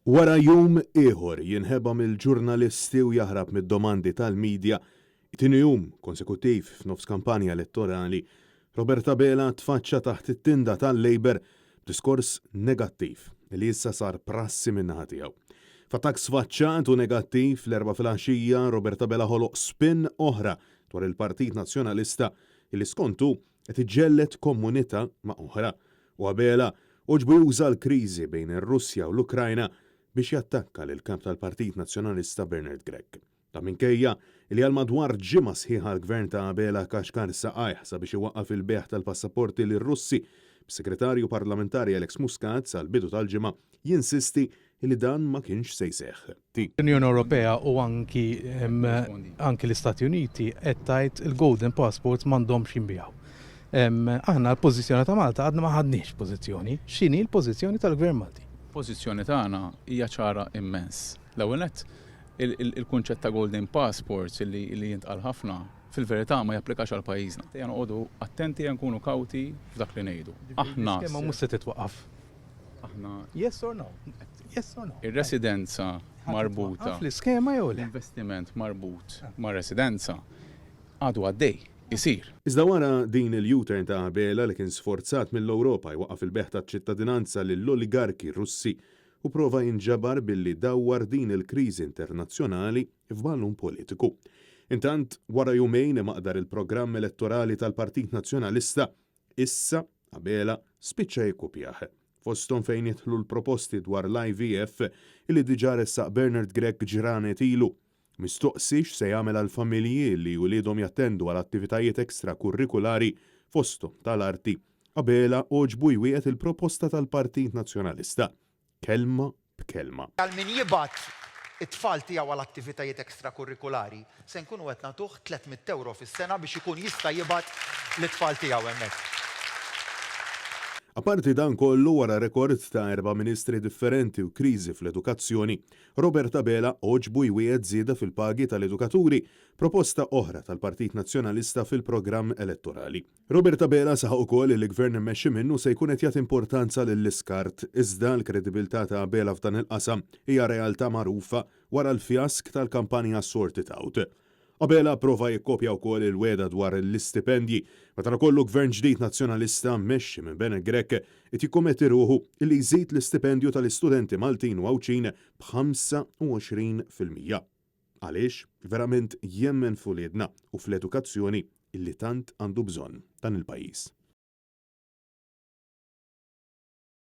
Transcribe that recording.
Wara jum ieħor jinħeba mill-ġurnalisti u jaħrab mid-domandi tal-media, it-tieni jum konsekuttiv f'nofs kampanja elettorali, Robert Abela tfaċċa taħt it-tinda tal-Labour b'diskors negattiv li issa sar prassi min-naħa tiegħu. F'attakk sfaċċat u negattiv l-Erbgħa filgħaxija, Robert Abela ħoloq spin oħra dwar il-Partit Nazzjonalista li skont hu qed iġġelled komunità ma' oħra, u Abela għoġbu juża l-kriżi bejn ir-Russja u l-Ukrajna biex jattakka lill-Kap tal-Partit Nazzjonalista Bernard Grech. Dan minkejja li għal madwar ġimgħa sħiħa l-Gvern ta' Abela kaxkar saqajh sabiex iwaqqaf il-bejgħ tal-passaporti lir-Russi, b'Segretarju Parlamentari Alex Muscat sal-bidu tal-ġimgħa jinsisti li dan ma kienx se jseħħ. L-Unjoni Ewropea u anki anki l-Istati Uniti qed tgħid il-golden passports m'għandhomx jinbiegħu. Aħna l-pożizzjoni ta' Malta għadna ma ħadniex pożizzjoni. X'inhi l-pożizzjoni tal-Gvern Malti? Pożizzjoni tagħna hija ċara immens. L-ewwel nett, il-kunċett ta' golden passports li jintqal ħafna, fil-verità ma japplikax għal pajjiżna. Ejja noqogħdu attenti, ejja nkunu kawti f'dak li ngħidu. Aħna. L-iskema mhux se titwaqqaf. Aħna. Yes or no? Yes or no? Ir-residenza marbuta. Fl-iskema jew le? L-investiment marbut mar-residenza għadu għaddej, isir. Iżda wara din il-U-turn ta' Abela li kien sforzat mill-Ewropa jwaqqaf il-bejgħ taċ-ċittadinanza lill-oligarki Russi u prova jinġabar billi dawwar din il-kriżi internazzjonali f'ballun politiku. Intant, wara jumejn imaqdar il-programm elettorali tal-Partit Nazzjonalista, Issa, Abela spiċċa jikkupjah. Fosthom fejn jidħlu l-proposti dwar l-IVF li diġà ressaq Bernard Grech ġranet ilu. Mistoqsi x'se jagħmel għall-familji li uliedhom jattendu għal attivitajiet extra-kurrikulari fosthom tal-arti, Abela għoġbu jwiegħed il-proposta tal-Partit Nazzjonalista. Kelma b'kelma. Għal min jibgħat it-tfal tiegħu għal attivitajiet extrakurrikulari, se nkunu qed nagħtuh €300 fis-sena biex ikun jista' jibgħat lit-tfal tiegħu hemmhekk. Apparti dan kollu, wara rekord ta' erba' ministri differenti u kriżi fl-edukazzjoni, Robert Abela għoġbu jwiegħed żieda fil-pagi tal-edukaturi, proposta oħra tal-Partit Nazzjonalista fil-programm elettorali. Robert Abela saħaq ukoll li l-Gvern immexxi minnu se jkun qed jagħti importanza lill-iskart, iżda l-kredibilità ta' Abela f'dan il-qasam hija realtà magħrufa wara l-fjask tal-kampanja Sort It Out. Abela pprova jikkopja wkoll il-wegħda dwar l-istipendji, madankollu Gvern ġdid Nazzjonalista mmexxi minn Bernard Grech qed jikkommetti ruħu li jżid l-istipendju tal-istudenti Maltin u Għawdxin b'25%. Għaliex verament jemmen f'uliedna u fl-edukazzjoni illi tant għandu bżonn dan il-pajjiż.